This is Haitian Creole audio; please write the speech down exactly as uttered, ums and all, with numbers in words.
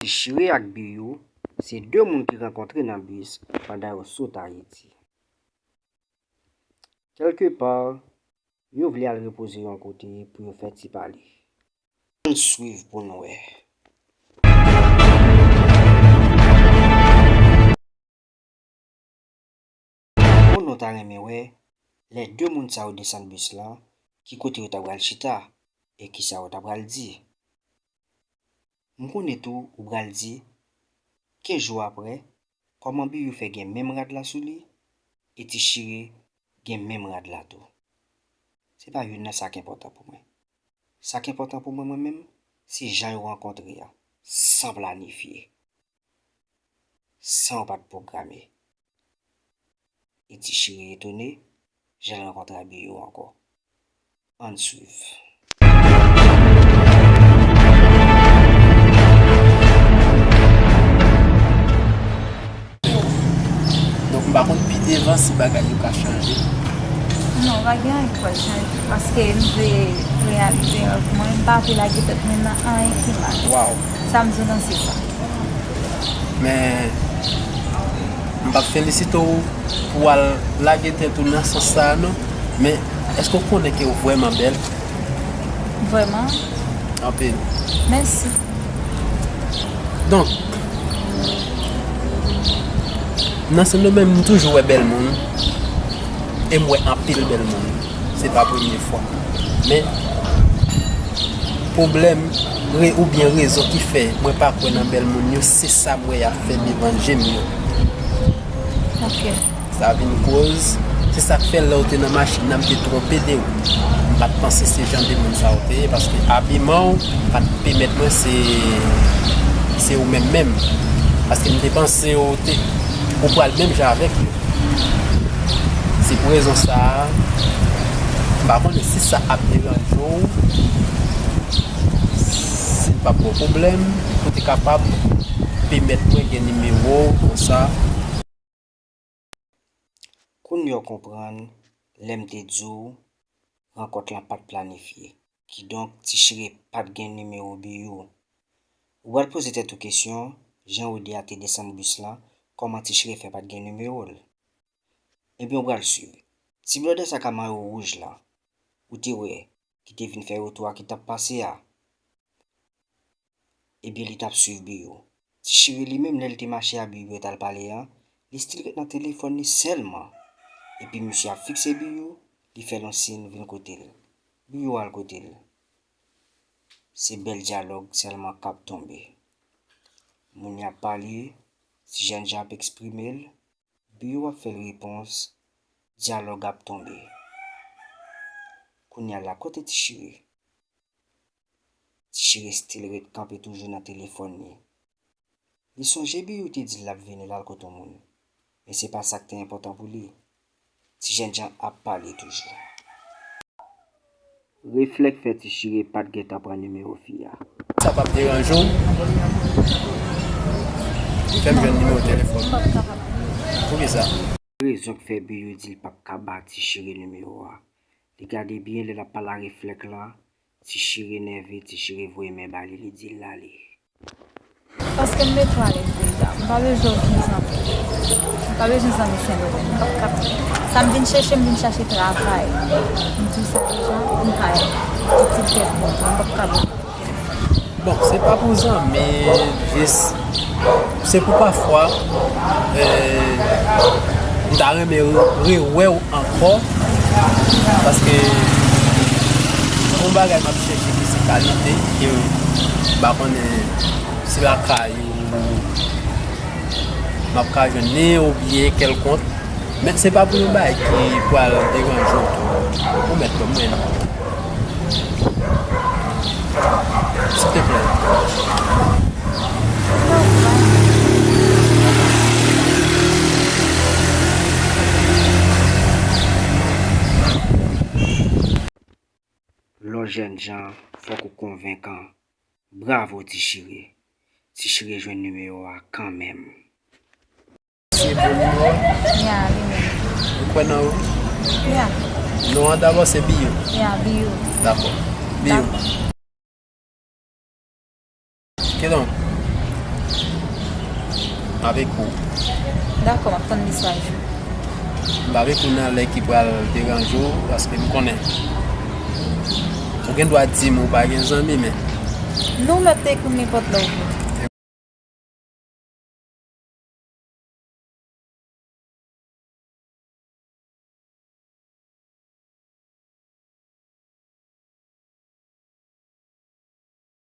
Chire ak Biyou se de moun ki rankontre nan bis pandan yo sot Ayiti. Kèlkepa, yo vle al repoze yon kote pou yo fè ti pale. Ann swiv pou n wè. Konnen w ta renmen wè lè de moun sa yo desann bis la, ki kote yo ta pral chita e kisa yo ta pral di. M konnen tou ou pral di, kenz jou apre, kòman Biyou fè gen menm rad la sou li e Ti Chire gen menm rad la tou. Se pa youn nan sa k enpòtan pou mwen. Sa k enpòtan pou mwen, mwen menm, se jan yo rankontre a, san planifye, san yo pa t pwograme. E Ti Chire etone jan l rankontre ak Biyou ankò. Ann swiv. Donk, m pa konn pi devan si bagay yo ka chanje. Non, pa gen anyen ki pral chanje, paske m vle reyalize rèv mwen, m pa vle lage tèt mwen nan anyen ki mal. Waw. Sa m di w lan, se sa. Men, m p ap felisite w pou w al lage tèt ou nan sans sa a, non. Men, èske w konnen ke w vrèman bèl? Vrèman? Anpil. Mèsi. Donk, nan Sendomeng, m toujou wè bèl moun, e m wè anpil bèl moun. Se pa premye fwa. Men, pwoblèm, re-, oubyen rezon ki fè mwen pa kwè nan bèl moun yo, se sa m wè y ap fè devan je m yo. Ok. Sa vin koz, se sa k fè lè w te nan machin nan, m te twonpe de ou. M pa t panse se jan de moun sa ou te ye, paske abiman w pa t pèmèt mwen se, se ou menm menm. Paske m te panse ou te, ou pral menm jan avèk yo. Se pou rezon sa a, m pa konnen si sa ap deranje w, si l p ap ba w pwoblèm, pou te kapab pèmèt mwen gen nimewo w konsa. Kounye a w konprann lè m te di w rankont lan pa t planifye. Kidonk, Ti Chire pa t gen nimewo Biyou. Ou pral poze tèt ou kesyon, jan Rode a te desann bis lan, kòman Ti Chire fè pa t gen nimewo l? Ebyen, ou pral swiv. Ti blòdè sa k a mayo wouj la, ou te wè, ki te vin fè retou a ki t ap pase a. Ebyen, li t ap swiv Biyou. Ti Chire li menm, lè l te mache a Biyou pou yo t al pale a, li still ret nan telefòn li sèlman. Epi misye ap fikse Biyou, li fè l yon siy vin kote l. Biyou al kote l. Se bèl dyalòg sèlman k ap tonbe. Moun y ap pale, ti jènjan ap eksprime l, Biyou ap fè l repons, dyalòg ap tonbe. Kounye a la, kote Ti Chire? Ti Chire still ret kanpe toujou nan telefòn li. Li sonje Biyou te di l l ap vini l al kot yon moun. Men se pa sa k te enpòtan pou li. Ti jènjan ap pale toujou. Reflèks fè Ti Chire pa t gentan pran nimewo fi a. Sa p ap deranje w? Fè m jwenn nimewo telefòn. Poukisa? Rezon k fè Biyou di l p ap ka ba Ti Chire nimewo a. Li gade byen lè l ap pale a reflèks la. Ti Chire nève, Ti Chire voye men ba li, li di l ale. Paske m mete w alèz deja. M pa bezwen w vin zanmi. M pa bezwen zanmi Sendomeng. M p ap ka. Sa m vin chèche, m vin chèche travay. M di w sa deja, m pa pitit tèt bon. M p ap ka ba w. Bon, se pa pou zanmi, jis, se pou pafwa, eh, m ta renmen re-, rewè w ankò, paske yon bagay m ap chèche ki se kalite, ke m pa konnen si lakay ou m ap ka jwenn li oubyen kèlkonk. Men se pa pou yon bagay ki pral deranje w tou. Ou mèt kòm mwen. Silteplè. Lè w jènjan, fòk ou konvenkan. Bravo, Ti Chire. Ti Chire jwenn nimewo a kanmenm. Se bon nimewo a? Ya, li menm. Ou kwè nan ou? Ya. Non an dabò se Biyou? Ya, Biyou. Dakò. Biyou. Dakò. Kidonk, Avèk ou. Dakò, m ap tann mesaj ou. M pa vle kou nan lè ki pral deranje w, paske m konnen ou gen dwa di m ou pa gen zanmi, men Non, mèt te ekri m nenpòt lè w vle.